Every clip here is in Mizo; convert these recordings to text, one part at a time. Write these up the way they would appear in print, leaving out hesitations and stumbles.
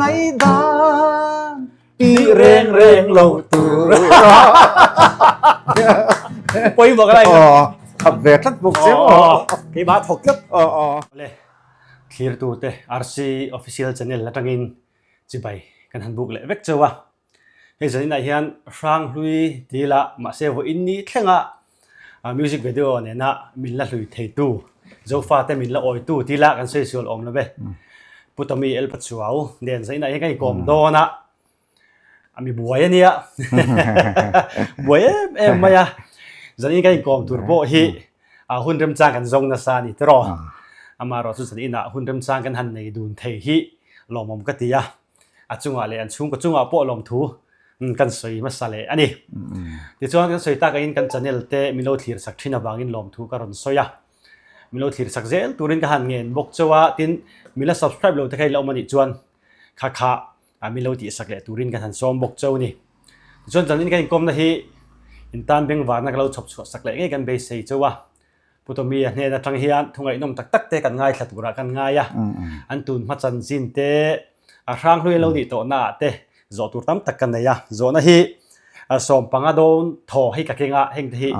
Ngaihdan tih reng reng lo tur. Pawimawh ka lai. Aw, khap ve tlat bawk che maw. Keimah thawk tlat. Aw aw. Le, thlirtute RC Official Channel atangin chibai kan han buk leh vek cheu a. Hei zaninah hian Hranghlui ti ila mahse vawiin ni thlenga music video nena min la hlui theitu Zofate min la awitu ti ila kan sawi sual awm lo ve. Pu Tommy El Pachuau nen zaninah hian kan inkawm dawn a, a mi buai a nia buai em em mai a, zanin kan inkawm tur pawh hi hun remchang kan zawng nasa a ni tiraw. Amaherawhchu zaninah hun remchang kan han nei dun thei hi lawmawm ka ti a. A chungah leh an chhungkaw chungah pawh lawmthu kan sawi hmasa leh a ni. Tichuan kan sawi tak angin kan channel te min lo thlir sak thin avangin lawmthu ka rawn sawi a. Min lo thlir sak zel turin ka han ngen bawk chauh a, tin min la subscribe lo te kha i la awm a nih chuan kha kha min lo tih sak leh turin kan han sawm bawk chauh a ni. Tichuan zanin kan inkawmna hi intan bengvarna ka lo chhawp chhuah sak leh ngei kan beisei chauh a. Pu Tommy-a hnen atang hian thu ngaihnawm tak tak te kan ngaithla turah kan ngai a, an tun hma chanchin te, a hranghlui lo nih tawhna ah te zawh tur tam tak ka nei a. Zawhna hi sawmpanga dawn thaw hi ka keng a, heng te hi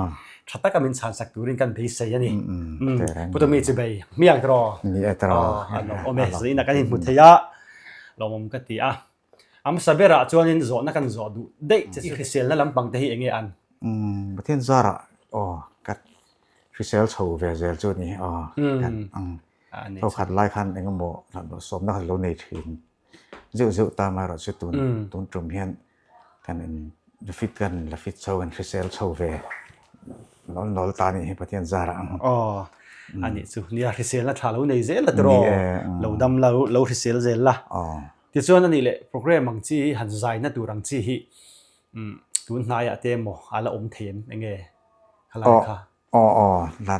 tha taka min chhan sak turin kan beisei a ni. Pu Tommy chibei hmiang tiraw? Ni e tiraw. A lawmawm e, zanin ah kan inhmu thei a, lawmawm ka ti a. A hmasa berah chuanin zawhna kan zawh duh daih che chu hriselna lampang te hi enge an? Umm Pathian zarah aw ka hrisel chho ve zel chu ni aw kan ang tho khat lai khan engemaw sawmna kha lo nei thin zeuh zeuh ta amaherawh chu tun tun tum hian kan in fit kan la fit chho kan hrisel chho ve nawl nawl ta nih hi Pathian zarah ang. Aw anih chu nia hriselna tha lo nei zel a tiraw lo dam la lo hrisel zel la. Tichuan a nih leh program ang chi hi han zaina tur ang chi hi tun hnaiah te emaw a la awm thei em enge khalai kha? Aw aw la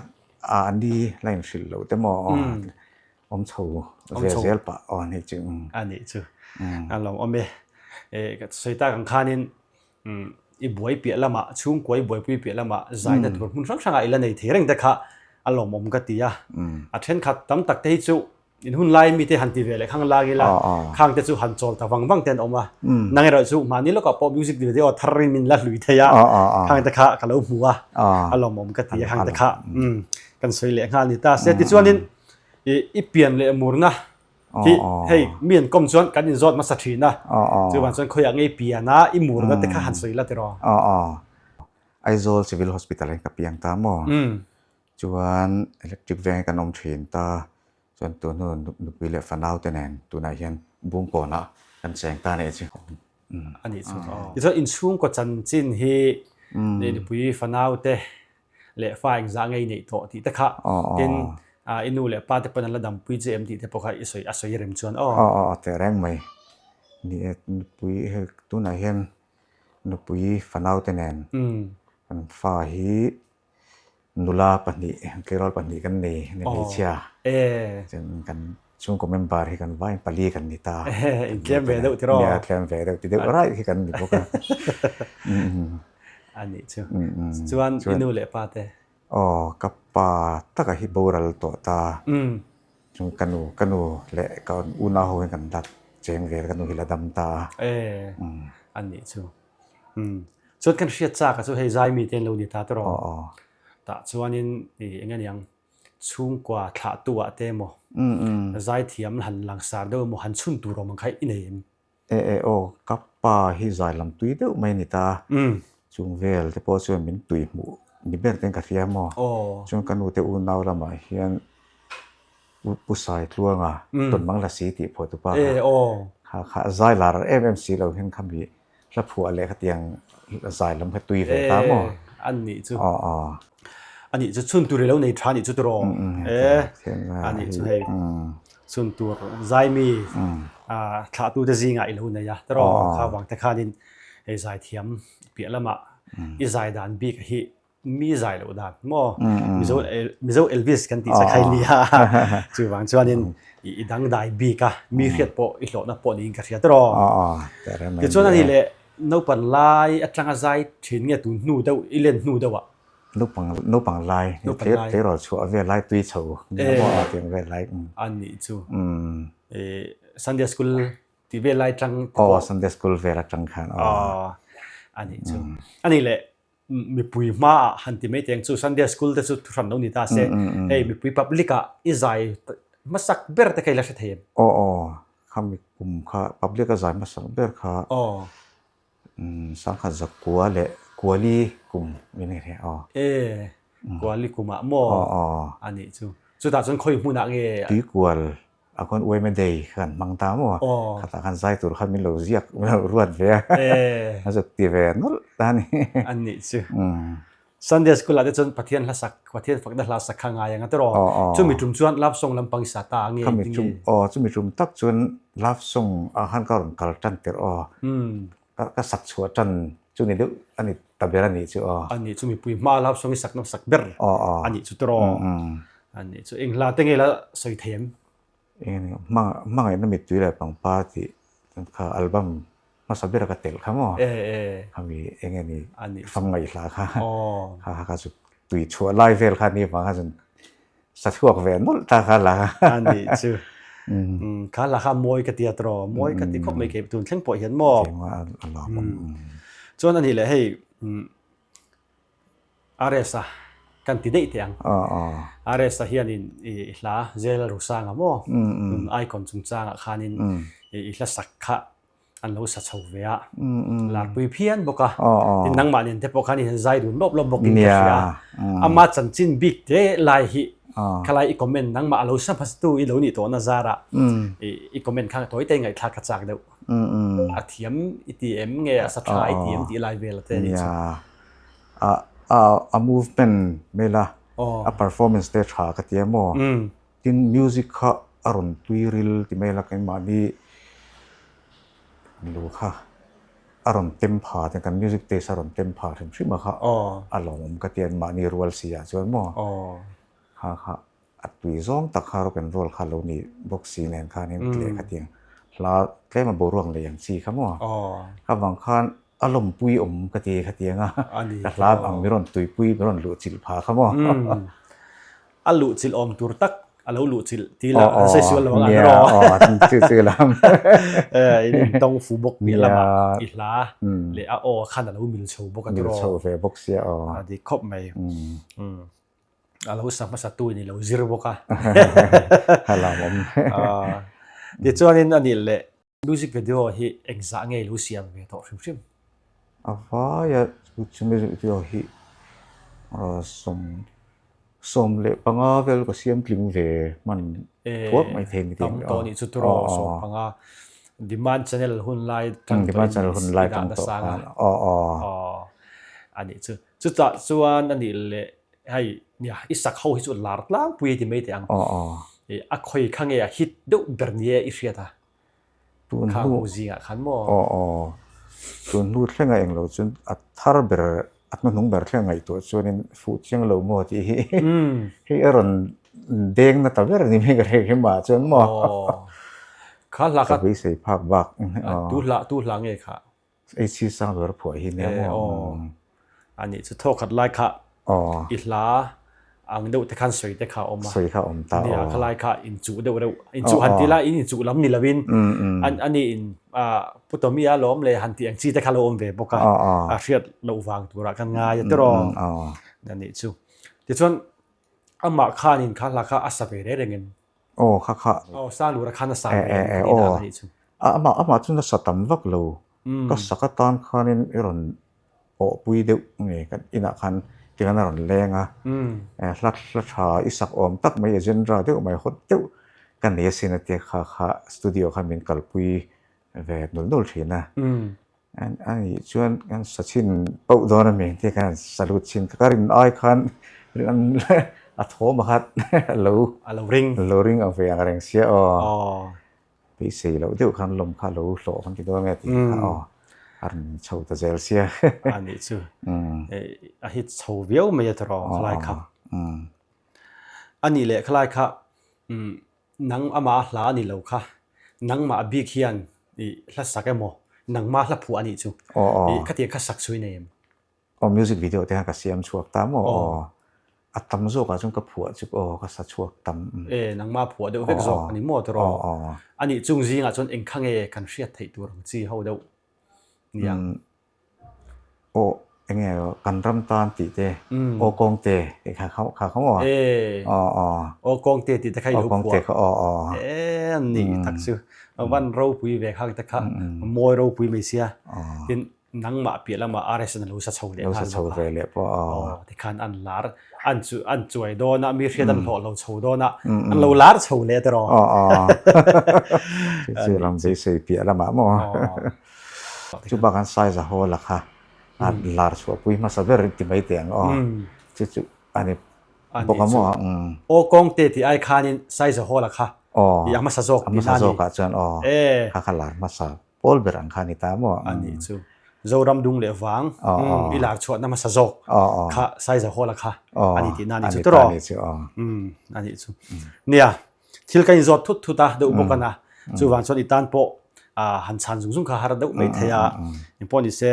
a ni la inhrilh loh te maw aw awm chho ve zel pah aw a nih chu. A nih chu a lo awm e. Ka sawi tak ang khanin i buai piah lamah chhungkua i buaipui piah lamah zaina tur hmun hrang hrangah i la nei thei reng te kha a lawmawm ka ti a. A thenkhat tam tak te hi chu In hun lai mite han ti ve leh khang lang ila, khang te chu han chawl ta vang vang te an awm a. Nang erawh chu mahni lawkah pawh music video thar in min la hlui thei a, khang te kha ka lo hmu a, a lawmawm ka ti a khang te kha kan sawi leh nghal ni ta se. Tichuanin i pian leh murna hi hei mi an kawm chuan kan inzawt hmasa thin a, chuvang chuan khawiah ngei pian a i murna te kha han sawi la tiraw. Aizawl Civil Hospital ah hian ka piang ta maw? Chuan electric veng kan awm thin ta, chuan tun hnu nupui leh fanau te nen tunah hian Bungkawnah kan cheng ta nih chu. A nih chu. Tichuan inchhungkaw chanchin hi nupui fanau te leh fa engzah ngei neih tawh tih te kha tin i nu leh pa te pawn an la dampui che em tih te pawh kha i sawi a sawi rem chuan aw. Aw aw teh reng mai. Ni e nupui hei tunah hian nupui fanau te nen kan fa hi Nula pahnih, tleirawl pahnih kan nei, ni hmeichhia. Chuan kan chhungkaw member hi kan vain pali kan ni ta. Intlem ve deuh tiraw? Nia, tlem ve deuh ti deuh raih hi kan ni bawk a. A nih chu. Chuan i nu leh pa te? Aw, ka pa taka hi boral tawh ta. Chuan ka nu, ka nu leh ka unau ho hian kan la cheng vel, ka nu hi la dam ta a. A nih chu. Umm chuan kan hriat chak a chu hei zai mite an lo ni ta tawh rawh. Tah chuanin i eng aniang chhungkua thlah tu ah te emaw zai thiam han langsar deuh emaw han chhun tur awm ang kha i nei em? E e aw ka pa hi zai lam tui deuh mai a ni ta. Chung vel te pawh chuan min tui hmuh ni ber ten ka hria maw. Chuan ka nu te unau lamah hian Pu Saitluanga Tawnmang Lasi tih phuah tupa kha kha zai lar em em si lo hian khami hla phuah leh khatiang zai lam kha tui ve ta maw? An nih chu. A nih chu chhun tur i lo nei tha nih chu tiraw? E a nih chu hei chhun tur zai mi thlah tu te zingah i lo nei a tiraw? Kha vang te khanin hei zai thiam piah lamah i zai dan bik hi mi zai loh dan maw Mizo Mizo Elvis kan tih che khai nia chuvang chuanin i dangdai bik a mi hriat pawh i hlawhna pawh niin ka hria tawh tichuan ani leh naupang lai atanga zai thin nge tun hnu deuh i len hnu deuh ah naupang naupang lai tleirawl chhuah vel lai tui chho nia maw tiang vel lai ani chu Sunday school. Tih vel lai tang te Aw pawh. Sunday school vel atang khan aw. Aw a nih chu. A nih leh mipui hmaah han ti mai teng chu Sunday school te chu thu hran lo ni ta se hei mipui public ah i zai hmasak ber te kha i la hre thei em? Aw aw khami kum kha public a zai hmasak ber kha Sangkhat zakua leh Kuali kum min nge hria aw. E Kuali kumah maw a nih chu. Chutah chuan khawi hmunah nge? Tuikual a khawn Uaime Day kha kan hmang ta maw? Khatah khan zai tur khan min lo ziak min lo ruat ve a. A zuk ti ve nawlh ta a ni. A nih chu. Sunday school ah te chuan Pathian hla sak, Pathian fakna hla sak kha ngai ang a tiraw? Chumi tum chuan love song lampang i sa ta a nge ti nge? Aw, chumi tum tak chuan love song ah khan ka rawn kal tan tirh aw. Ka sak chhuah tan chu ni deuh a ni ta ber a nih chu aw. A nih chu mipui hma love song i sak nawm sak ber a nih chu tiraw? A nih chu eng hla te nge la sawi thei em? Eng a ni, hmangaihna mittui leh pangpar tih kha album hmasa ber ka telh kha maw? Khami eng nge ni famngaih hla kha kha kha chu tui chhuah lai vel kha ni vang kha chuan sa chhuak ve nawlh ta kha la a nih chu kha la kha mawi ka tia tawh mawi ka ti khawp mai kei tun thleng pawh hian maw chuan a nih leh hei RS-a kan ti daih teh ang. RS-a hianin i hla Zel Rusanga maw tun icon chungchangah khanin i hla sak kha an lo sa chho ve a, larpui phian bawk a. Tin nangmah nen te pawh khan i han zai dun lawp lawp bawkin ka hria. Ama chanchin bik te lai hi khalai i comment nangmah a lo sa hmasatu i lo nih tawhna zarah i comment kha tawi te ngaihthlak ka chak deuh. A thiam i ti em nge a sa tha i ti em tih lai vel te a nih chu. A movement mela a performance te tha ka ti a maw? Tin music kha a rawn tui ril ti mai la keimahni lu kha a rawn tem pha te kan music taste a rawn tem pha hrim hrim a kha a lawmawm ka ti a mahni rual si ah chuan maw kha kha a tui zawng tak kha rock and roll kha lo ni bawk si nen khanin lehkha tiang hla tlema boruak nei ang chi kha maw kha vang khan a lawmpui awm ka ti kha tiang a ka hla ang mi rawn tuipui mi rawn luh chilh pha kha maw. A luh chilh awm tur tak a lo luh chilh ti la an sawi sual lo ang an rawh. Chu chu lam. In intawng fu bawk piah lamah i hla leh a aw khan a lo mil chho bawk a tiraw. Mil chho ve bawk sia aw. A dik khawp mai. A lo sa hmasa tu in i lo zir bawk a. A lam awm. Tichuanin a nih leh Music video hi engzah nge i lo siam ve tawh hrim hrim? A vaia chu music video hi 15 vel ka siam tling ve hman thuak mai thei ni tih. Tam tawh nih chu turaw 15 Demand channel hun lai tang tawh in i dah nasa ang a. A nih chu. Chutah chuan a nih leh hei nia i sak ho hi chu lar tlangpui ti mai teh ang. A khawi kha nge a hit deuh ber nia i hriat a? Tun Khang ho zingah khan maw? Aw aw. Tun hnu thlenga eng lo chuan a thar ber a hnuhnung ber thlenga ngaihtuah chuanin fuh chiang lo maw tih hi hei a rawn deng na ta ber ni mai ka hre hi mah chuan maw? Kha hla kha. Ka beisei phak bak. Tu hla tu hla nge kha? HC Sangluar phuah hi nia maw? Aw. A nih chu thaw khat lai kha i hla ang deuh te khan sawi te kha a awm a. Sawi kha a awm ta aw. Nia khalai kha inchuh deuh reuh. Inchuh han ti la in inchuh lam ni lovin a ni in Pu Tommy a lawm leh han tih ang chi te kha lo awm ve bawk a. A hriat loh vang turah kan ngai a tiraw. A nih chu. Tichuan amah khanin kha hla kha a sa ve reng reng em? Aw kha kha. Aw Sanglura khan a sa ve em ka tih dan a nih chu. Amah amah chuan a sa tam vak lo. Ka sak atan khanin i rawn awhpui deuh nge kan inah khan tikhan a rawn leng a. Hla hla tha i sak awm tak mai agenda deuh mai hawt deuh ka nei asin a tia kha kha studio khan min kalpui ve nul nul thin a. A nih chuan kan sa chhin pauh dawn a mi tia khan sa lut chhin ka rin ai khan a thawm a khat lo a lo ring lo ring ang ve ang reng sia aw beisei loh deuh khan lawm kha lo hlawh kan ti dawn nge tih kha aw a rawn chho ta zel sia a nih chu a hit chho viau mai a tawrh khalai kha a nih leh khalai kha Nang amah hla a ni lo kha, nangmah bik hian i hla sak emaw, nangma hla phuah a nih chu. I khatiang kha sak chu i nei em? Aw music video te kha ka siam chhuak ta maw? Aw. A tam zawkah chuan ka phuah chu aw ka sa chhuak tam. E, nangmah phuah deuh vek zawk a ni maw tawh? Aw aw. A nih chung zingah chuan eng kha nge kan hriat theih tur ang chi ho deuh nia? Aw eng nge kan ram tan tih te, aw kawng te tih kha kha kha kha maw? E, Aw aw. Aw kawng te tih te kha i lo phuah. Aw kawng te kha aw aw. E, a nih tak chu. Van ropui ve khang te kha mawi ropui mai sia. Tin, Nangmah piah lamah RS an lo sa chho leh nghal bawk a. Lo sa chho ve leh pawh a. Aw, tikhan an lar, an chu, an chuai dawn a, mi hriat an hlawh lo chho dawn a, an lo lar chho leh tiraw. Aw, aw. Chu chu lam beisei piah lamah maw. Chu bakah Saiza Hall-a kha a lar chhuahpui hmasa ber ti mai teh ang aw. Chu chu a ni bawk a maw. Aw, kawngte tih ai khanin Saiza Hall-a kha i a hmasa zawk tihna a ni. A hmasa zawkah chuan aw, kha kha lar hmasa Pawl ber ang kha a ni ta maw? A nih chu. Zoram dung leh vang i lar chhuahna hmasa zawk kha Saiza Hall-a kha a ni tihna a nih chu tawh. A nih chu. Nia, thil ka inzawt thut thut a deuh bawk a na. Chuvang chuan i tan pawh han chhan zung zung kha har deuh mai thei a. Engpawh ni se,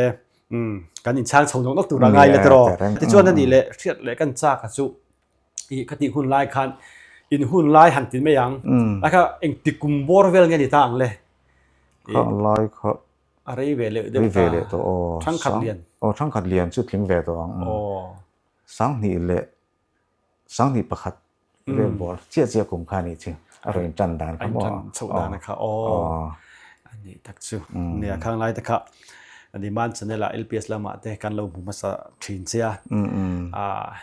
kan inchhang chho nawk nawk tur a ngai la tawh. Tichuan a nih leh hriat leh kan chak a chu I ka tih hun lai khan in hun lai han ti mai ang. Lai kha engti kum bawr vel nge ni ta ang le? Kha lai kha a rei ve leh deuh ta. Rei ve leh tawh aw. Thangkhat lian. Aw thangkhat lian chu tling ve tawh ang. Aw. Sanghnih leh sanghnih pakhat vel bawr chiah chiah kum kha nih chu a rawn intan dan kha maw? A intan chhoh dan kha aw. A nih tak chu. Nia khang lai te kha Demand channel ah LPS lamah te kan lo hmu hmasa thin che a.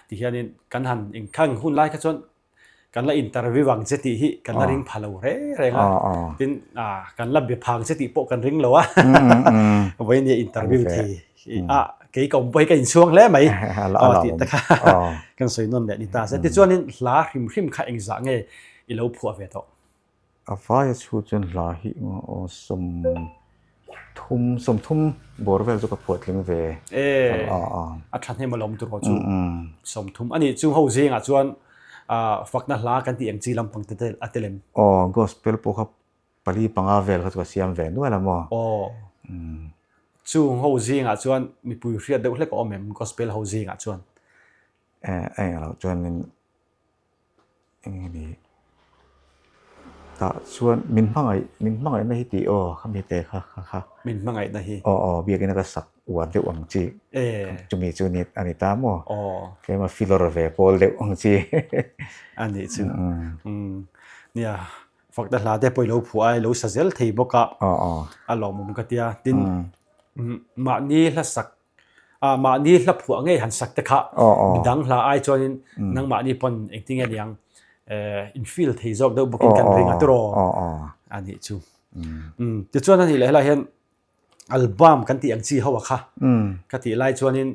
Ti hianin kan han inkhang hun lai kha chuan kan la interview ang che tih hi kan la ring pha lo reng reng a. Tin kan la be phang che tih pawh kan ring lo a. Vawiin interview thei a kei ka awm pawh hi ka inchhuang hle mai tih te kha kan sawi nawn leh ni ta se. Tichuanin hla hrim hrim kha engzah nge i lo phuah ve tawh? A vaia chhut chuan hla hi aw 30 30 bawr vel chu ka phuah tling ve. E, a tha hnem alawm tur aw chu 30 a nih chung ho zingah chuan fakna hla kan tih ang chi lampang te a tel em? Aw gospel pawh kha pali panga vel kha chu ka siam ve nual a maw? Aw chung ho zingah chuan mipui hriat deuh hlek a awm em gospel ho zingah chuan? E, englo chuanin Eng nge ni? Tah chuan min hmangaih, min hmangaihna hi tih aw khami te kha kha kha. Min hmangaihna hi. Aw aw biakina ka sak uar deuh ang chi. E. Chumi chu ni a ni ta maw? Aw. Tlema filawr ve pawl deuh ang chi. A nih chu. Umm. Nia, fakna hla te pawh i lo phuah a, i lo sa zel thei bawk a. Aw aw. A lawmawm ka tia. Tin, mahni hla sak Ah mahni hla phuah ngei han sak te kha midang hla ai chuanin nangmahni pawn engtin nge niang in feel thei zawk deuh bawkin kan ring a tiraw a nih chu. Tichuan a nih leh helai hian album kan tih ang chi ho a kha ka tih lai chuanin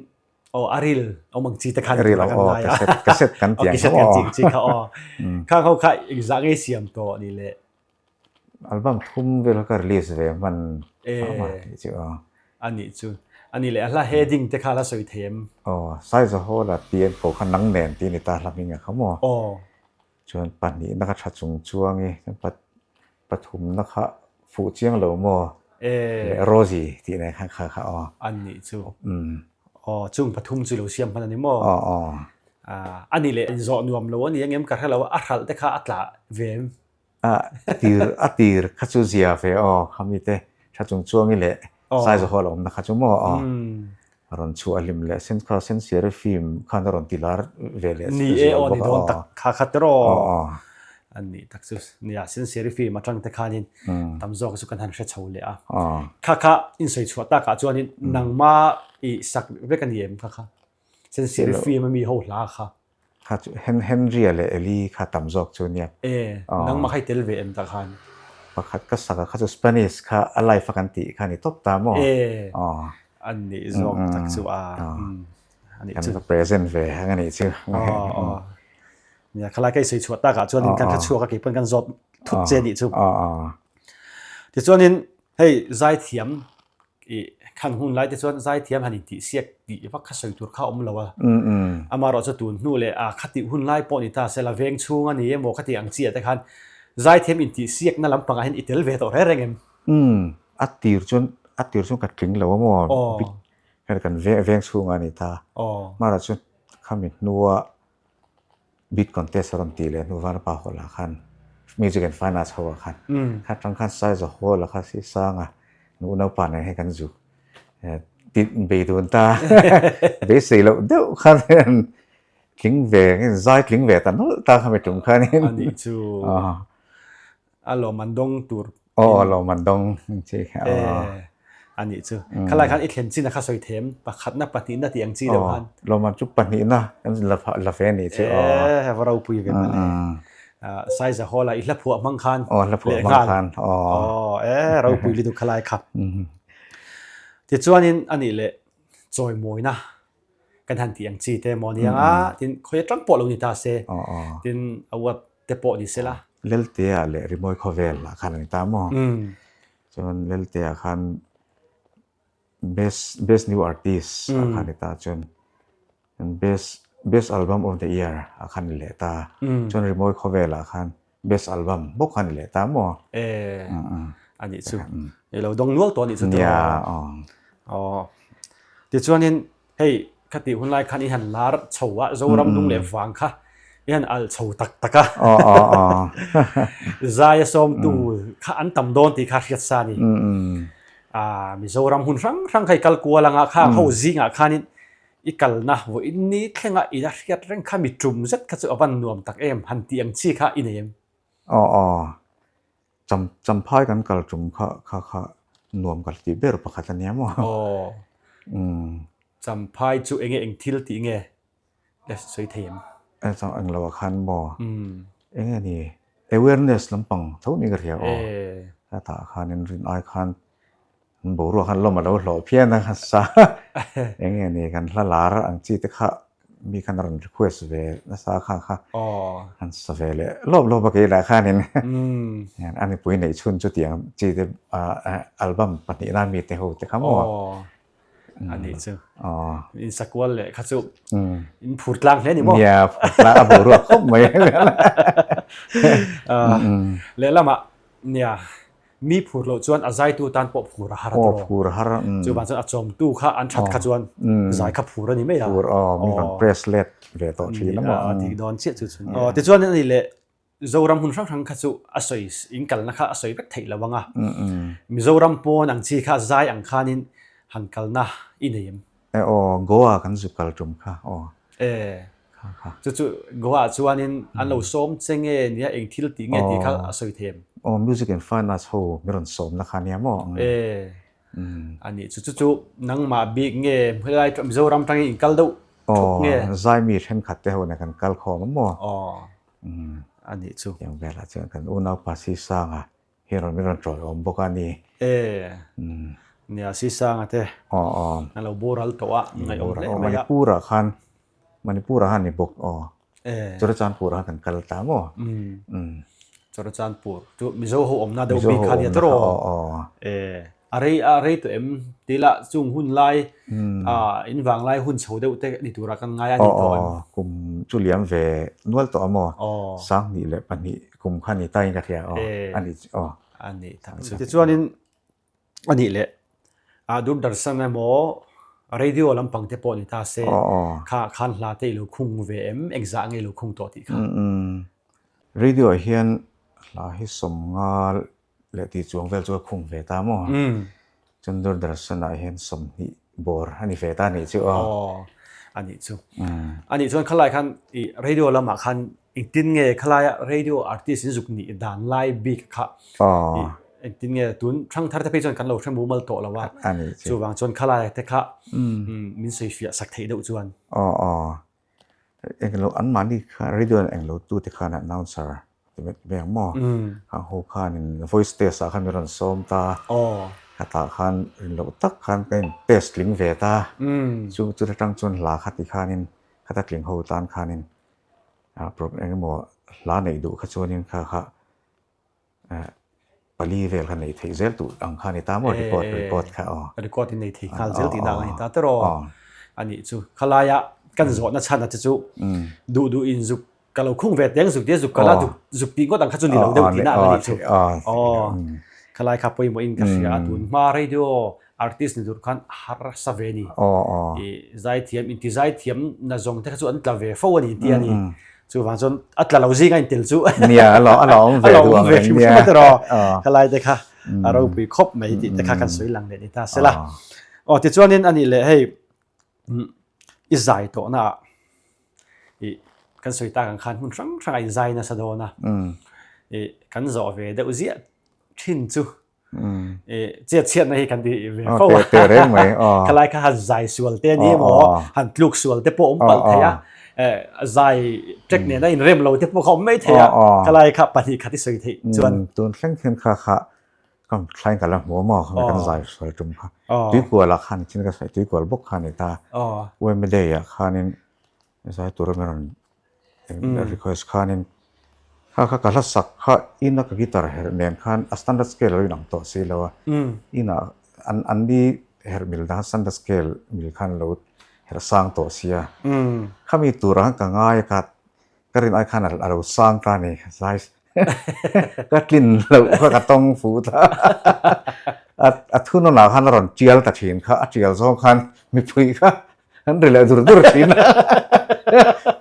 aw a ril awm ang chi te khan ril kan ngai a cassette kan tih ang cassette kan tih ang chi kha aw khang ho kha engzah ngei siam tawh a nih leh Album thum vel kha ka release ve hman hram a tih chu aw. A nih chu. A nih leh a hla heading te kha a la sawi thei em? Aw, Saiza Hall a tih an ko kha nang nen tih a ni ta hla hming a kha maw? Aw. Chuan pahnihna kha tha chung chuang i, chuan pathumna kha fuh chiang lo maw? E. Leh Rosie tih nen khan kha kha aw. A nih chu. Aw, chung pathum chu i lo siam hman a ni maw? Aw aw. A nih leh inzawh nuam lo a ni ang em ka hre lo a, a hralh te kha a tla ve em? A tir a tir kha chu zia ve aw khami te tha chung chuangi leh size hall a awmna kha chu maw aw a rawn chhuah hlim leh sen kha sen siar film khan a rawn ti lar ve leh ni e aw ni dawn tak kha kha te rawh an nih tak chu nia sen siar film atang te khanin tam zawk chu kan han hre chho leh a kha kha in sawi chhuah takah chuanin nangma i sak vek a ni em kha kha sen siar film ami ho hla kha Kha chu Henry-a leh Eli kha tam zawk chu nia. E, nangmah kha i tel ve em tah khan? Pakhat ka sak a, kha chu Spanish kha a live a kan tih kha a ni tawp ta maw? E, an nih zawk tak chu a, a nih chu. Kan va present ve ang a nih chu. Aw, aw. Nia, khalai ka i sawi chhuah takah chuanin kan hre chhuak a, keipawn kan zawt thut che a nih chu. Tichuanin hei zaithiam I khan hun lai te chuan zaithiam han intih siak tih vak kha sawi tur kha a awm lo a. Amaherawh chu tun hnu leh a khatih hun lai pawh ni ta se la veng chhung a ni emaw khatih ang chiah te khan zaithiam intih siakna lampangah hian i tel ve tawh reng reng em? Umm, a tir chuan a tir chuan ka tling lo a maw? Hei kan veng chhungah a ni ta. Amaherawh chu khami hnua. Beat contest a rawn tih leh hnu Vanapa Hall ah khan Music and Fine Arts ho ah khan kha tang khan Saiza Hall ah kha si sang a nu unaupa nen hian kan zu tih bei dun ta beisei loh deuh khan tling ve zai tling ve ta nawlh ta kha mi tum khanin a nih chu A lawmman dawng tur. Aw a lawmman dawng chi kha aw. A nih chu. Khalai khan i thlen chin a kha sawi them pakhatna pahnihna tih ang chi deuh khan. Lawmman chu pahnihna kan la la ve a nih chu aw. E va ropui ve mawle. Saiza Hall ah i hla phuah hmang khan. Aw hla phuah hmang khan aw. Aw e ropui lutuk khalai kha. Tichuanin a nih leh chawimawina kan han tih ang chi te maw nia a tin khawi atang pawh lo ni ta se tin award te pawh ni sela. Leltea leh Rimawi khawvel ah khan a ni ta maw? Chuan Leltea khan best best new artist ah khan a ni ta chuan best best album of the year ah khan a ni leh ta chuan Rimawi khawvel ah khan Best album bawk kha ni leh ta maw? E, a nih chu. I lo dawng nual tawh a nih chu tiraw? Nia, aw. Aw. Tichuanin hei khatih hun lai khan i han lar chho a, Zoram lung leh vang kha i han alh chho tak tak a. Aw, aw, aw. Zaia sawmtu kha an tam dawn tih kha hriat sa a ni. Ah, Mizoram hun hrang hrang kha i kal kual anga khang ho zingah khanin I kalna vawiin ni thlenga i la hriat reng kha mi tum zet kha chu a van nuam tak em han tih ang chi kha i nei em? Aw aw, cham champhai kan kal tum kha kha kha nuam ka tih ber pakhat a nia maw? Aw, champhai chu enge eng thil tih nge la sawi thei em? E chang eng lo ah khan maw? Enge ni awareness lampang tho ni ka hria aw. Hetah khanin rin ai khan An boruak khan lawm a lo hlawh phian a, sa eng nge ni kan hla lar ang chi te kha mi khan a rawn request ve nasa kha kha an sa ve leh lawp lawp a keilah khanin a nipui neih chhun chu tiang chi te album pahnihna mi te ho te kha maw a nih chu in sakual leh kha chu in phur tlang hle ni maw nia phur tlang a boruak khawp mai lehlamah nia Mi phur loh chuan a zaitu tan pawh phur a har a tawh. Aw phur a har. Chuvang chuan a chawmtu kha an that kha chuan zai kha phur a ni mai a. Phur aw, mi rawn press let ve tawh thin a maw. A dik dawn chiah chu chun. Aw tichuan a ni leh Zoram hmun hrang hrang kha chu a sawi in kalna kha a sawi vek theih lo ang a. Mizoram pawn ang chi kha zai ang khanin han kalna i nei em? E aw, Goa kan zu kal tum kha aw. E, kha kha. Chu chu Goa ah chuanin an lo sawm che nge nia eng thil tih nge tih kha a sawi thei em? Aw, Music and Fine Arts ho mi rawn sawmna kha nia maw? E, a nih chu chu chu nangmah bik nge helai Mizoram tangin in kal deuh thup nge? Aw, Zaimi thenkhat te ho nen kan kal khawm a maw? Aw, a nih chu. Tiang velah chuan kan unaupa Sisanga Hi rawn min rawn ṭawi awm bawk a ni. E, nia Sisanga te. Aw aw. A lo boral tawh a, ngaihawm hle mai a. Manipur ah khan, Manipur ah khan ni bawk aw. E. Churachandpur ah khan kan kal ta maw? Umm. Churachandpur chu Mizo ho awmna deuh bik kha nia tawh. Aw aw. E, a rei a rei tawh em? Ti lah chung hun lai ah in vang lai hun chho deuh te ni turah kan ngai a ni tawh em? Aw aw, kum chu liam ve nual tawh a maw? Aw. 2002 Kum kha ni ta in ka hria aw. A ni aw. A ni tak chu. Tichuanin a nih leh a Doordarshan emaw radio lampang te pawh ni ta se kha khan hla te i lo khung ve em engzah nge i lo khung tawh tih kha. Radio ah hian hla hi sawmnga leh tih chuang vel chu ka khung ve ta maw. Chuan Doordarshan ah hian 20 bawr a ni ve ta a nih chu aw. Aw a nih chu. A nih chuan khalai khan i radio lamah khan engtin nge khalaia radio artist in zuk nih dan lai bik kha i engtin nge tun thangthar te phei chuan kan lo hre mumal tawh lo a. A nih chu. Chuvang chuan khalaia te kha min sawifiah sak theih deuh chuan. Aw aw. Englo anmahni kha radio in englo tute khan announcer ti mai mai ang maw? Khang ho khanin voice test ah khan min rawn sawm ta. Khatah khan rin loh tak khan ka in test tling ve ta. Chu chuta tang chuan hla kha ti khanin khata tling ho tan khanin eng emaw hla neih duh kha chuanin kha kha Pali vel kha nei theih zel tur ang kha a ni ta maw record record kha aw. Record in nei thei nghal zel tihna ang a ni ta tawh aw. A nih chu khalaia kan zawhna chhan a che chu duh duh in zuk ka lo khung ve teng zuk tia zuk kala zuk tih ngawt ang kha chu ni lo deuh tihna ang a nih chu. Aw khalai kha pawimawh in ka hria a tun hma radio artist ni tur khan harsa ve a ni. I zaithiam inti zaithiam na zawng te kha chu an tla ve fo a ni tih a ni. Chuvang chuan a tla lo zing a intel chu. Nia, a lo a lo awm ve duh ang reng nia. Khalai te kha a ropui khawp mai tih te kha kan sawi lang leh ni ta sela. Aw tichuanin a nih leh hei i zai tawhna ah i kan sawi tak ang khan hmun hrang hrang ah in zai nasa dawn a. I kan zawh ve deuh ziah thin chu Chiat chhiatna hi kan ti ve fo a. Teh reng mai. Khalai kha han zai sual te ni emaw, han tluk sual te pawh awm palh thei a. Zai ṭek nena inrem lo te pawh kha awm mai thei a. Khalai kha pahnih khat i sawi theih chuan. Tun thleng khian kha kha ka thlain ka la hmu a maw kan zai sual tum kha. Tuikual ah khan chin ka sawi tuikual bawk kha a ni ta. Yma day ah khanin zai tur a min rawn request khanin kha kha ka hla sak kha ina ka guitar herh nen khan a standard scale a lo inang tawh si lo a ina an an ni herh mil dan standard scale mil khan lo herh sang tawh si a khami turah khan ka ngai a ka ka rin ai khan a lo sang ta a ni zai ka tlin loh kha ka tawng fuh ta a a thunawnah khan a rawn tial ta thin kha a tial zawng khan mipui kha An ri leh dur dur thin a.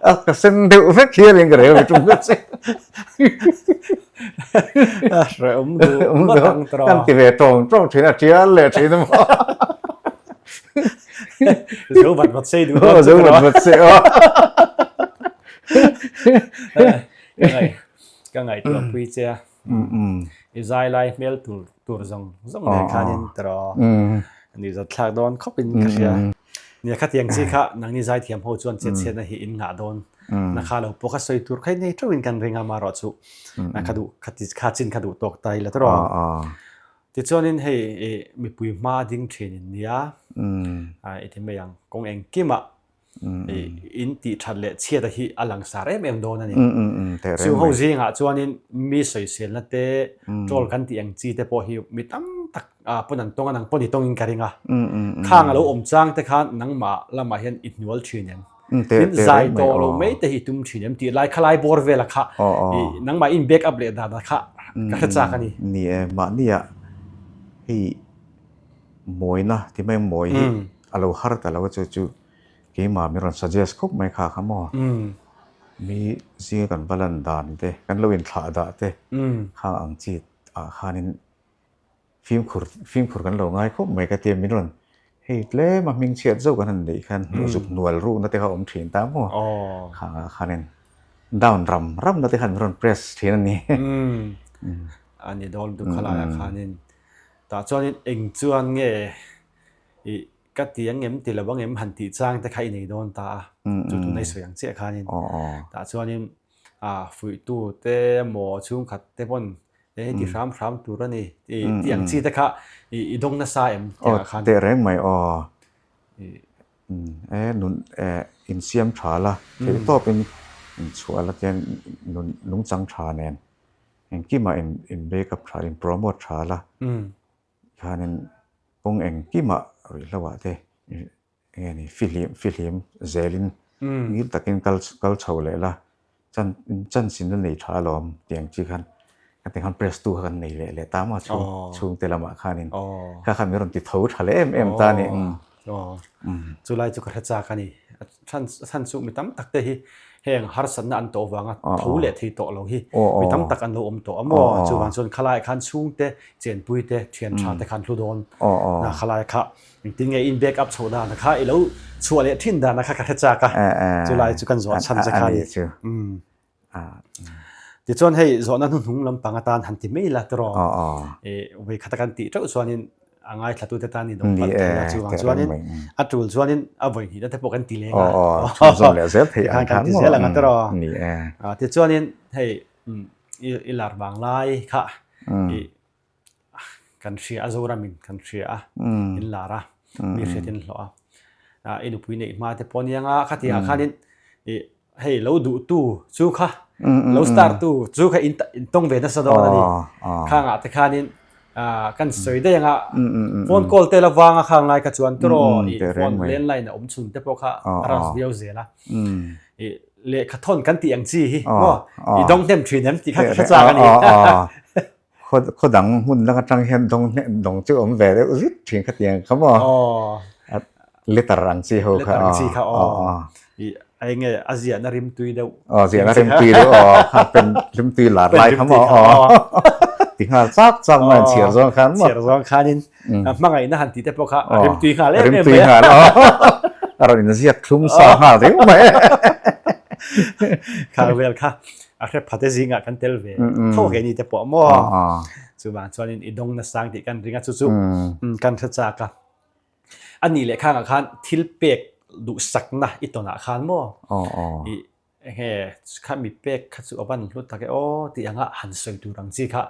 A ka sen deuh vek hian in ka rel ve tum vek che. A hrehawm duh ngawt ang tawh. Kan ti ve tawng tawng thin a tial leh thin a maw. Zo vat vat sei duh dawn chu. Zo vat vat sei aw. Ka ngaihtuah pui che a. I zai lai hmel tur tur zawng zawng nen khanin tawh ni zat thlak dawn khawp in ka hria. Nia khatiang chi kha nangni zai thiam ho chuan chet chhiatna hi in ngah dawn na kha lo pawh kha sawi tur kha nei theuhin kan ring a marawh chu na kha duh khati kha chin kha duh tawk ta ila tawh. Tichuanin hei i mipui hma ding thin in nia i ti mai ang kawng engkimah In tih that leh chhiata hi a langsar em em dawn a ni. Chu ho zingah chuanin mi sawiselna te, troll kan tih ang chi te pawh hi mi tam tak pawn an tawng a, nang pawn i tawngin ka ring a. Khang a lo awm chang te khan nangmah lamah hian i hnual thin em? Tin, zai tawh lo mai te hi i tum thin em tih lai khalai bawr vela kha nangmah in back up leh dan kha ka hre chak a ni. Ni e, mahnia hei mawina ti mai mawi hi a lo har ta lo a chu chu keimah min rawn suggest khawp mai kha kha maw mi zinga kan va lan dan te kan lo inthlah dah te khang ang chi ah khanin fimkhur fimkhur kan lo ngai khawp mai ka tia min rawn hei tlem a hming chhiat zauh kan han neih khan zuk hnual rukna te kha a awm thin ta maw khang ah khanin down ram ramna te khan min rawn press thin a ni. A ni dawn lutuk khalai ah khanin tah chuanin eng chuan nge i ka ti ang em ti lo ang em han tih chang te kha i nei dawn ta a chu tuna i sawi ang chiah khanin tah chuanin ah fuihtu te emaw chhungkhat te pawn e hei ti hram hram tur a ni i tih ang chi te kha i i dawng nasa em tih ang khan teh reng mai aw e nun e insiam tha la theih tawp in inchhuah la tian nun nungchang tha nen engkimah in in back up tha in promote tha la Khanin kawng engkimah ruihhloah te enge ni fihlim fihlim zelin ngil takin kal kal chho leh la chan chanchin la nei tha alawm tih ang chi khan ka ti khan press tu kha kan nei leh leh ta maw chhung chhungte lamah khanin kha khan min rawn ti tho tha leh em em ta a ni. Chulai chu ka hre chak a ni. A chhan a chhan chu mi tam tak te hi heng harsatna an tawh vanga tho leh thei tawh lo hi mi tam tak an lo awm tawh a maw? Chuvang chuan khalai khan chhungte chenpui te thian tha te khan hlu dawn na khalai kha engtin nge in back up chhoh dan kha i lo chhuah leh thin dan kha ka hre chak a chulai chu kan zawh chhan che kha a ni. Tichuan hei zawhna hnuhnung lampang atan han ti mai la tiraw vawi khata kan tih teuh chuanin a ngaithlatute tan in awm palh thei a chuvang chuanin a tul chuanin a vawi hnihna te pawh kan ti leng a tikhan kan ti zel ang a tiraw tichuanin hei i lar vang lai kha i kan hria a Zoramin kan hria a in lar a mi hriat in hlawh a i nupui neih hma te pawh a nia khatiang ah khanin ih hei lo duh tu chu kha lo star tu chu kha in in tawng ve nasa dawn a ni khang ah te khanin kan sawi daih anga phone call te la vang a khang lai kha chuan tiraw ih phone landline a awm chhun te pawh kha a rush viau zel a ih lehkha thawn kan tih ang chi hi maw i dawng hnem thin em tih kha ka hre chak a ni. Khaw dang hmun dang atang hian dawng hne dawng chu awm ve deuh zut thin kha tiang kha maw? Aw. Letter ang chi ho kha. Letter ang chi kha aw. A enge a ziahna rimtui deuh. Aw ziahna rimtui deuh aw kha pen rimtui lar lai kha maw aw ti nghal chak chak mai an chhiar zawng khan maw. Chhiar zawng khanin hmangaihna han tih te pawh kha a rimtui nghal em em mai. Rimtui nghal aw a rawn inziak thlum sa nghal riau mai. Kha vel kha a hre phate zingah kan tel ve tho ke ni te pawh maw. Chuvang chuanin i dawng nasang tih kan ring a chu chu kan hre chak a. A nih leh khangah khan thil pek duhsakna i tawnah khan maw i enge kha mi pek kha chu a van hlu tak e aw tih anga han sawi tur ang chi kha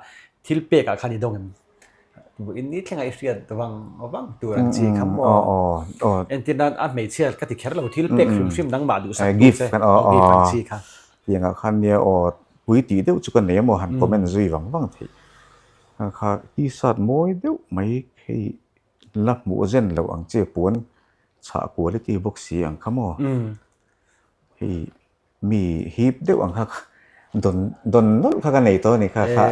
thil pekah khan i dawng em? Vawiin ni thlenga i hriat vang vang tur ang chi kha maw? Entir nan a hmeichhia ka ti kher lo thil pek hrim hrim nangmah duhsak tur che gift ang chi kha. Tiangah khan nia aw pui tih deuh chu ka nei emaw han comment zui vang vang theih. Kha t-shirt mawi deuh mai hei La hmuh zen loh ang che puan chhah quality bawk si ang kha maw? Hei mi hip deuh ang kha dawn dawn nawlh kha ka nei tawh a ni kha kha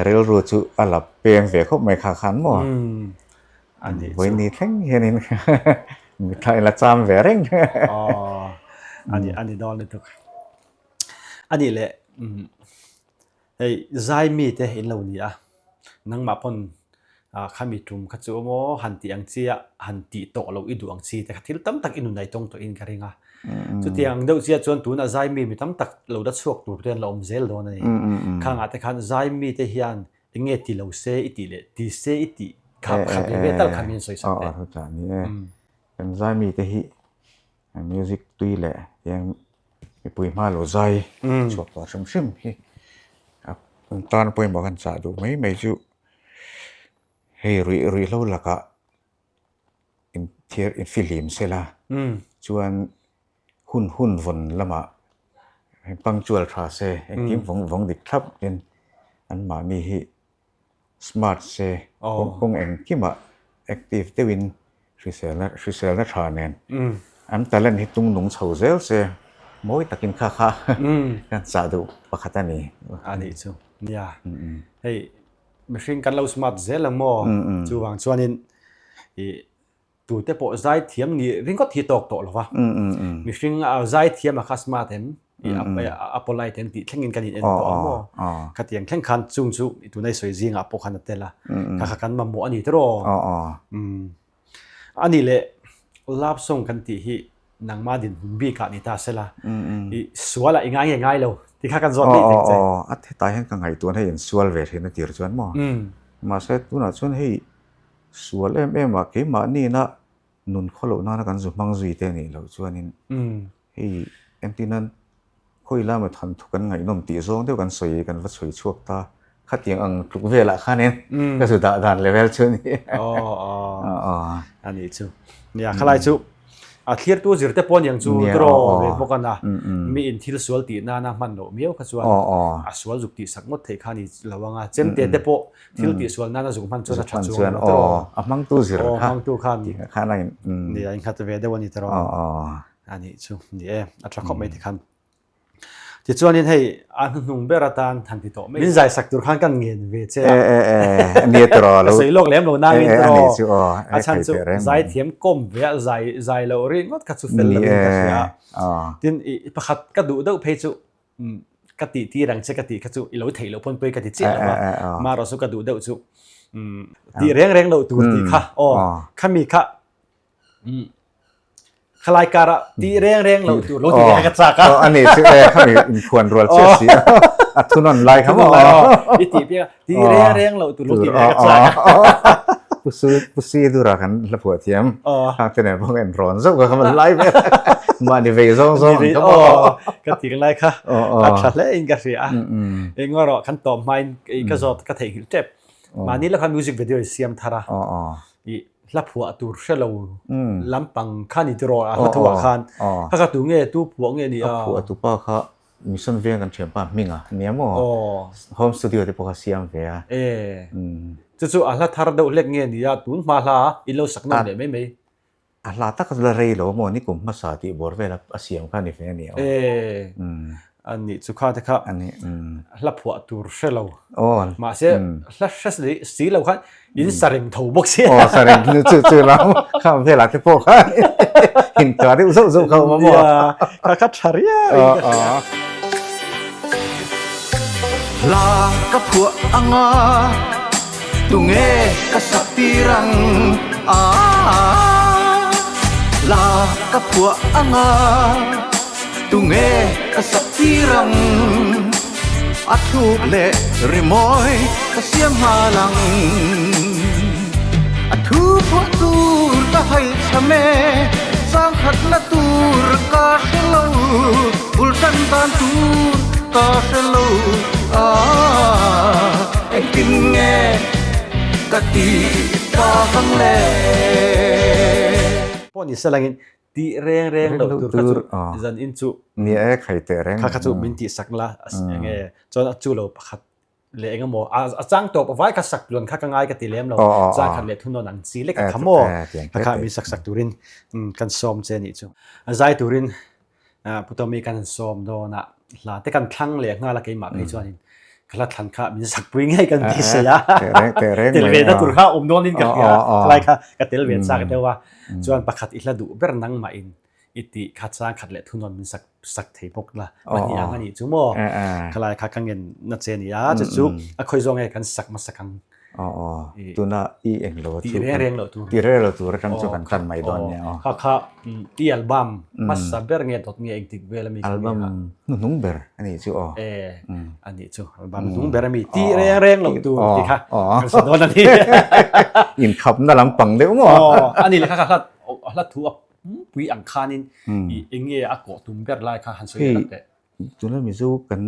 rilru chu a la peng ve khawp mai kha khan maw? Vawiin thleng hianin mitthla in la cham ve reng. Aw a ni dawn lutuk. A nih leh Hei zai mite in lo ni a, nangmah pawn khami tum kha chu maw han tih ang chi a, han tih tawh loh i duh ang chi te kha thil tam tak i nun aitawng tawhin ka ring a. Chutiang deuh chiah chuan tunah zai mi mi tam tak lo la chhuak tur te an la awm zel dawn a ni. Khangah te khan zai mite hian eng nge ti lo se i tih leh ti se i tih kha pakhat ve ve tal kha min sawi sak teh. Kan zai mite hi Music tui leh tiang mipui hma lo zai chhuak tawh hrim hrim hi a tan pawimawh kan chah duh mai mai chu hei ruih ruih hlo lakah inthiar infihlim sela chuan hun hun vawn lamah punctual tha se engkim vawng vawng dik thlap in anmahni hi. Smart se kawng engkimah active deuhin hriselna hriselna tha nen an talent hi tung nung chho zel se mawi takin kha kha kan chah duh pakhat a ni. A nih chu nia hei mihring kan lo smart zel ang maw chuvang chuanin ih Tute pawh zaithiam nih ringawt hi tawk tawh lo va. Mihring a zaithiam a kha smart em, a polite em tih thlengin kan in en tawh ang maw? Khatiang thleng khan chung chu tuna i sawi zingah pawh khan a tel a. Kha kha kan mamawh a ni tiraw? A nih leh love song kan tih hi nangmah dinhmun bikah ni ta sela i sualah i ngai nge ngai lo tih kha kan zawt daih thei che. A hetah hian ka ngaihtuahna hi insual ve thin a tir chuan maw? Mahse tunah chuan hei Sual em em a, keimahniina nun khaw loh nana kan zu hmang zui te nih loh chuanin hei entir nan khawi lama than thu kan ngaihnawm tih zawng deuh kan sawi kan va chhui chhuak ta khatiang ang tluk velah khanin ka zu dah dan level chu a ni. Aw a nih chu. Nia khalai chu a thlirtu zir te pawh aniang chu draw ve bawk a na mi in thil sual tih nana hman loh miau kha chuan a sual zuk tih sak ngawt theih kha a ni lo ang a chemte te pawh Thil tih sual nana zuk hman chuan a tha chuang lo tiraw? A hmangtu zir kha. Hmangtu khan khan a in ni a innghat ve deuh a ni tiraw? A nih chu ni e, a tha khawp mai tikhan. Tichuanin hei a hnuhnung ber atan han ti tawh mai. Min zai sak tur khan kan ngen ve che a. E e e nia tiraw lo. Ka sawi lawk lem lo nangin tiraw? A nih chu aw. A chhan chu zaithiam kawm ve a zai zai loh ringawt kha chu fel lovin ka hria a. Tin i pakhat ka duh deuh phei chu ka tih tir ang che ka tih kha chu i lo theih loh pawn pawi ka ti chiah lo a, marawh chu ka duh deuh chu tih reng reng loh tur tih kha aw khami kha khalai kara tih reng reng loh tur lo tih ka chak a ani chu e khami inkhuan rual chiah si a thunawn lai kha maw i tih piang tih reng reng loh tur lo tih ka chak a Pusi dura kan hla phuah thiam khang te nen pawh ka inrawn zauh kha kha lai vel mahni vei zawng zawng ang kha maw ka tih lai kha a tha hle in ka hria a eng erawh kan tawp hmain ka zawt ka theihnghilh tep mahni la khan music video i siam thar a i hla phuah tur hre lo lampang kha ni tiraw a hla thuah khan kha kha tu nge tu phuah nge ni a phuah tu pa kha Mission veng kan thianpa hming a nia maw? Home studio te pawh kha siam ve a. E. Chu chu a hla thar deuh hlek nge nia tun hma hla in lo sak nawm leh mai mai. A hla tak la rei lo maw ni kum hmasa tih bawr vel a siam kha ni ve a ni aw. E. A nih chu kha te kha hla phuah tur hre lo. Mahse hla hre si lo khan in sa reng tho bawk sia. Aw sa reng chu chu lam kha velah te pawh khan in ta deuh zauh zauh kha awm a maw. Kha kha tha riau in ka hria. Hla ka phuah anga tunge ka sak tir ang aa Hla ka phuah anga tunge ka sak tir ang A thluk leh rimawi ka siam nghal ang A thu phuah tur ka haihchham e Changkhat la tur ka hre lo Bul tan dan tur ka hre lo ah Engtin nge ka ti tak ang le. Pawh ni selangin tih reng reng loh tur kha chu zan in chu Ni e khai teh reng. Kha kha chu min tih sak la enge chuan a chu lo pakhat leh eng emaw a chang tawp a vai kha sak tluan kha ka ngai ka ti lem lo chang khat leh thunawn ang chi lek a kha maw kha kha min sak sak turin kan sawm che nih chu a zai turin Pu Tommy kan han sawm dawn a hla te kan thlang leh nghal a keimah phei chuanin ka hla thlan kha min sak pui ngei kan ti sei a tel ve na tur kha awm dawn in ka hria khalai kha ka tel ve chak deuh a chuan pakhat i hla duh ber nangmah in i tih kha chang khat leh thunawn min sak sak thei bawk la pahnih ang a nih chu maw khalai kha ka ngen na che ni a chu chu a khawi zawng nge kan sak hmasa kang tuna i eng lo ti reng reng lo tur ti reng lo tur atang chu kan tan mai dawn nia kha kha i album hmasa ber nge dawt nge engtik vel ami album hnuhnung ber ani chu aw e ani chu album hnuhnung ber ami ti reng reng lo tur ti kha kan sa dawn ani in khapna lampang deuh maw ani le kha kha hla thu a Pui ang khanin i eng nge a kawh tum ber lai kha han sawi tak teh. Tuna Mizo kan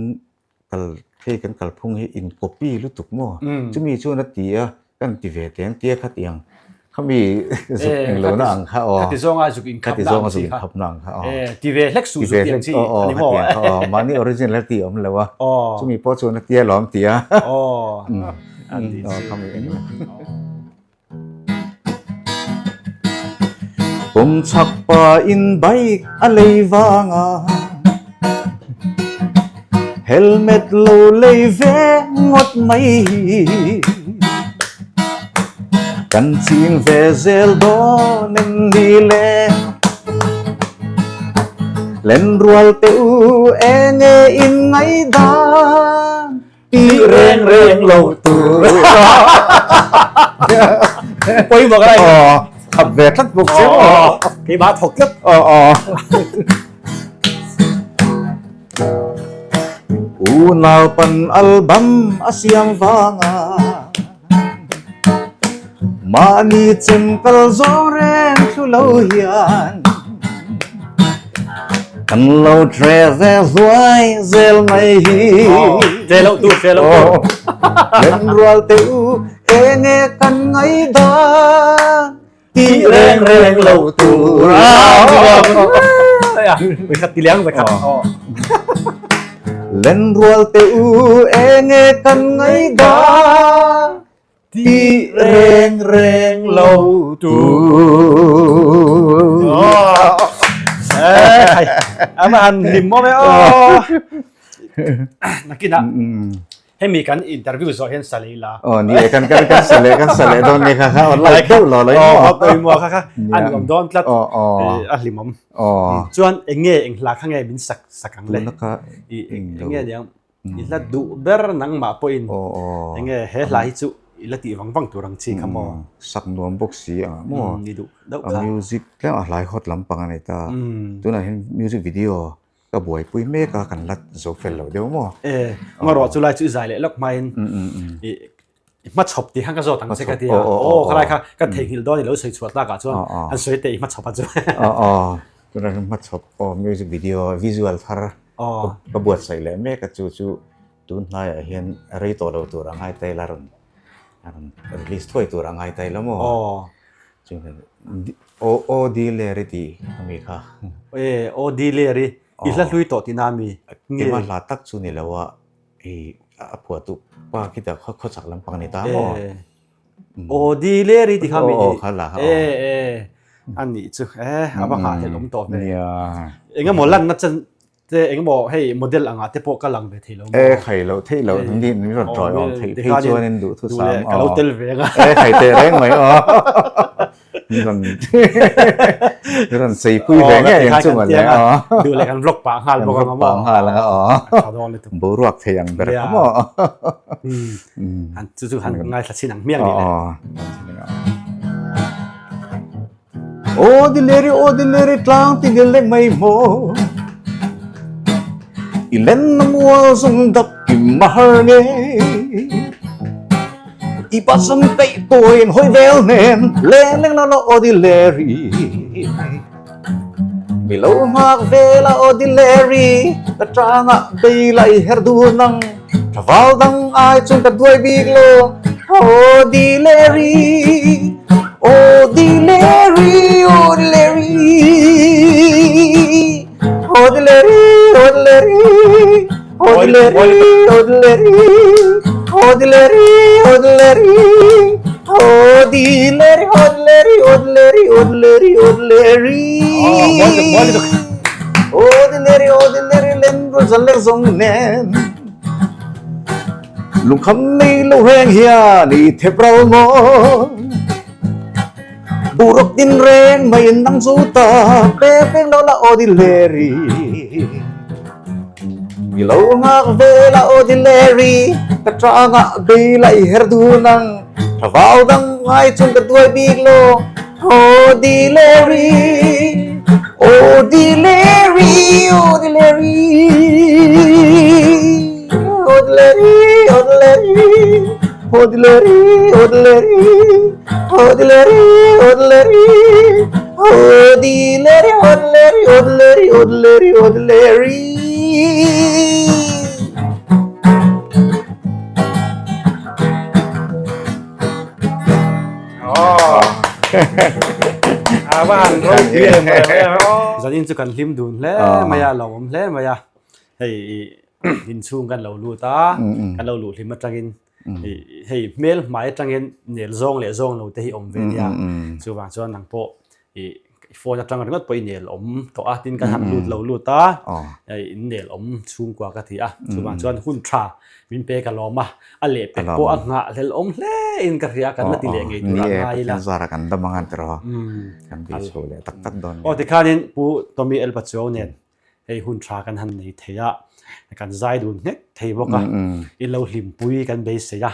kal hei kan kalphung hi in copy lutuk maw? Chumi chuan a ti a, kan ti ve teng tia khatiang khami zuk eng lo na ang kha aw. Khati zawnga zuk in khap na ang chi kha. Khati zawnga zuk in khap na ang kha aw. Ti ve hlek suh zuk ti ang chi a ni maw? Mahni original a ti awm lo a. Chumi pawh chuan a tia lawm ti a. A ti chu. Khami eng lo. Kum chhak pa in bike a lei vang a, helmet lo lei ve ngawt mai hi. Kan ching ve zel dawn em ni le? Lenrual te u eng nge in ngaihdan? Ti reng reng lo tur. Pawimawh ka lai. Aw, khap ve tlat bawk che maw. Keimah thawk tlat. Aw aw. Unau pan album a siam vanga mahni chem kal zawng reng thlu lo hian Kan lo tre ve hluai zel mai hi. Tre loh tur, tre loh tur. Lenrual te u enge kan ngai dan ti reng reng lo tur. Vai khat ti liang vai khat. Lenrual te u enge kan ngai dan Ti reng reng lo tur. Ama han hlim maw ve aw. Nakinah hemi kan interview zawh hian sa lei la. Aw ni e kan kan kan sa leh kan sa leh dawn ni kha kha online deuh lo lo in maw. Aw maw kha kha a nuam dawn tlat. A hlimawm. Chuan eng nge eng hla kha nge min sak sak ang le. Eng nge niang I hla duh ber nangmah pawhin enge he hla hi chu i la tih vang vang tur ang chi kha maw? Sak nuam bawk si a maw? Ni duh deuh kha. A music tlem a hlai hot lampang a nei ta. Tunah hian music video ka buaipui mek a kan la zo fel lo deuh maw? E, ngarawh chu lai chu i zai leh lawk hmain i I hmachhawp tih khan ka zawt ang che ka ti a, aw khalai kha ka theihnghilh dawn i lo sawi chhuah tlakah chuan han sawi teh i hmachhawp a chu. Aw aw tunah hian hmachhawp aw music video visual thar ka buatsaih leh mek a chu chu tun hnaiah hian rei tawh lo tur a ngai ta ila rawn rawn release thuai tur a ngai ta ila maw chuan aw aw di ler i tih ami kha. E aw di ler i i hla hlui tawh tihna ami nge? Keimah hla tak chu ni lo a. Hei a phuah tu pa khi ta khaw chak lampang ni ta maw? Aw di le ri ti kha mi Aw kha la kha. E e a nih chu e a va nghah hlelh awm tawh ve. Nia. Engemaw lanna chan Te engemaw hei model angah te pawh ka lang ve thei lo maw? E khai lo thei lo ni ni rawn tawi awm thei phei chuan in duh thu sam ka lo tel ve anga. E khai te reng mai aw. Ni rawn ni rawn sei pui ve ngei ang chu mawle aw. Duh leh kan vlog pah nghal bawk anga maw. Pah nghal anga aw. Boruak thei ang ber kha maw. Han chu chu han ngaithla chin ang hmiang ni le. Aw dileri aw dileri tlang ti nil leng mai maw I len na mual zung dap kim ma har nge I pasam peih tawiin hawi vel nen leng leng lo lo aw dileri Mi lo nghak vel a aw dileri Ka tangah bei la i her dun ang Thaval dang ai chung ka duai bik lo Aw dileri Aw dileri Aw dileri Aw dileri Aw dileri Aw dileri Aw dileri Aw dileri Aw dileri Aw dileri Aw dileri Aw dileri Aw dileri Aw dileri Aw dileri Aw dileri Len ru zalek zawng nen Lungkham nei lo reng hian i thep ral maw Burak tin reng mai in nang zu ta pe peng lo la aw di leri Mi lo ngak ve la aw di leri Ka tra nga bei la i her du nang Tha vào dang ngai chung ka duai bik lo Aw di leri Aw di leri Aw di leri Aw di leri Aw di leri Aw di leri Aw di leri Aw di leri Aw di leri Aw di leri Aw di leri Aw di leri Aw di leri Aw di leri Zanin chu kan hlim dun hle mai a, lo awm hle mai a. Hei inchhung kan lo lut a, kan lo luh hlim atangin hei hmel hmai atangin nel zawng leh zawng lo te hi awm ve nia. Chuvang chuan nang pawh i phone atang ringawt pawh i nel awm tawh a, tin kan han lut lo lut a, in nel awm chhungkua ka ti a, chuvang chuan hun tha min pe ka lawm a, a lehpek pawh a nghah hlel awm hle in ka hria, kan la ti leh ngei tur a ngai ila. Ni e, Pathian zara kan dam ang an ti rawh, kan bih chho leh tak tak dawn. Aw tikhanin Pu Tommy Elpachuau nen hei hun tha kan han nei thei a, kan zai dun nghek thei bawk a, in lo hlimpui kan beisei a,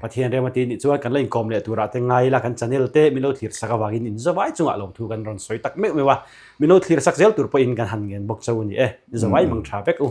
Pathian rem a tih nih chuan kan la inkawm leh turah te ngai ila kan channel te min lo thlir sak avangin in zavai chungah lawmthu kan rawn sawi tak meuh meuh a, min lo thlir sak zel tur pawhin kan han ngen bawk chau a ni e, zavai mang tha vek u.